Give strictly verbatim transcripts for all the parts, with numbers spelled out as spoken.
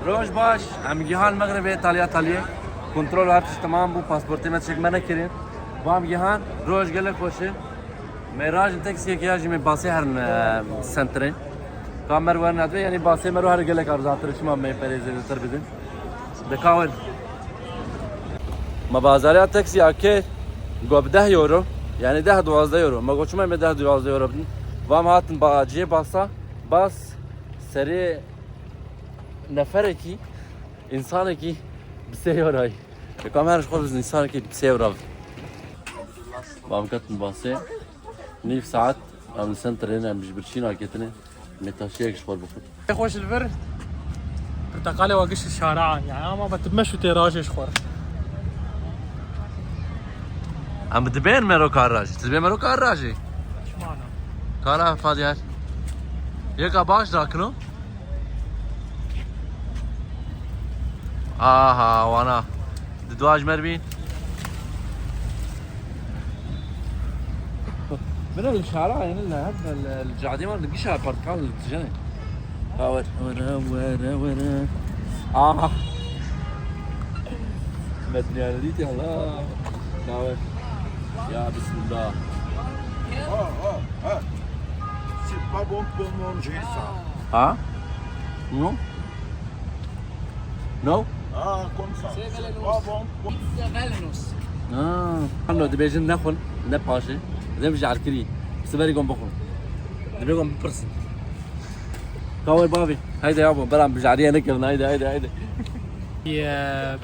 Roj baş, em gihan Mexribê, taliya taliyê. Kontrol her tişt temam bû, pasportê me çek me nekirin. Ba em gihan, roj gelek xweş e. Me rajin taksiyek ya jî me basê herin, e, sentrê. Ka mer wer nedve, yani basê mero her gelek arzatir, çima me perê zêdetir bidin. De ka wer. Me bazariya taksiya kê, got bi deh euro, yani deh duwazdeh euro. Me got çima me deh duwazdeh euro bidin. Vam hatin ba cihê basa, bas serê neferekî, insanekî bi sê euroyî. Ê, kam her ji xwe bizin insanekî bi sê euro. Ba em ketin basê. Nîv saet em li sentrê ne, em ji birçîna ketine. Me taşiyek ji xwe bixwin. Xweş li vir. Pirteqalê wa gişt şara, yani ama be tu meş û tê rajê ji xwe. Em dibên mero kar rajê. Tu dibê mero kar rajê. Şimana. Kara Fadiyar. Yeka baş rakino. Aha, wana. Di dua ji me re bîn. Bira li şara, yani li hev, li, li cadê wan, li gişa parkal li tijene. Ha, were, were, were, were. Aha. Medniyane dîtî, Allah. Ha, were. Ya, bismillah. Ah, ah, ah. C'est pas bon pour manger, ça. Ha? Non? No? Ah, comme ça. C'est pas bon. Pizza Velenos. Ah. Hano dibêjin nexwin, ne paşê. Dem ji erkirî. Siberî gon bixwin. Dibê gon bipirsin. Kawê bavê. Haydi ya bu. Beram bijariye nekevin. Haydi, haydi, haydi. Bi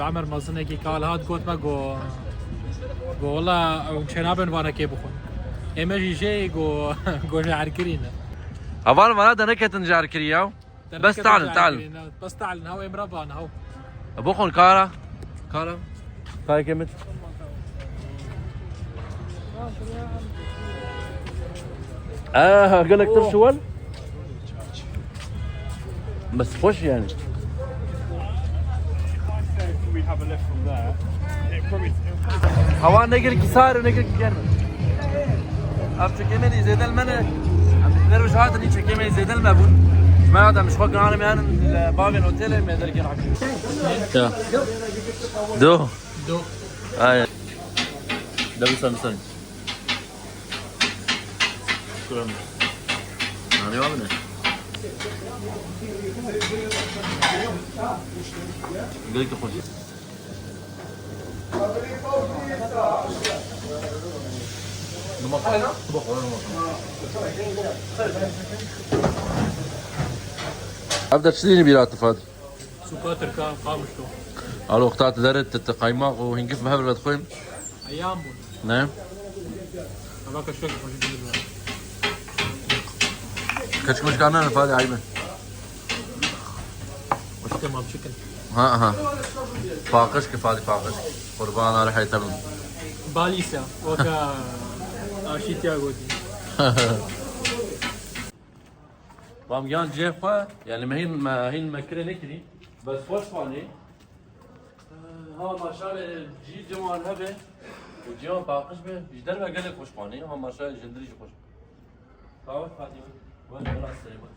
Emer mezinekî kal hat got me go, go wala ew çênabên vanekê bixwin. Ême jî jê go, go ji erkirî ne. Heval vana de neketin ji erkirî ya. Bes talin, talin. Bes talin, haw emra ban, haw. Bixwin kara. Kara. Kayekê min. Aa, gelek tirş wel. Bes xweş yani. Hewa ne gelekî sar û ne gelekî germ e. Ev çekemê de zêde li me ne. Em ne roj hatin, çekemê zêde li me bûn. Ji me ya dem ji xwe giranê me herin li bavên otelê me derkên akşam. Ya. Do. Do. Ay. Da bir sen, bir sen. Şükran. Nane var mı ne? Gerek yok. Ev de çi dînî bîra tu Fadî? Supa Tirka, Qamişlo. Alo, wexta tu dere tu, tu qaymaq û hingif bi hev re dixwin. Eyyam bûn. Ne? Eva keşkek xweşik bûn. Keçik mişkan ne Fadî, aybe. Tamam, chicken. Ha, ha. Paqij ki Fadî, paqij. Qurbana rihê te bin. Balîsa, weka aşîtiya gotî. Bamgiyan cihê xwe, yani me hîn, me hîn me kirê nekirî. Bes xweş fanî. Ha, maşallah, cî ciwan hebe. Û ciwan paqij be. Ji derve gelek xweş fanî. Ha, maşallah, jindirî jî xweş. Kawet Fadî. Wek wela Silêman.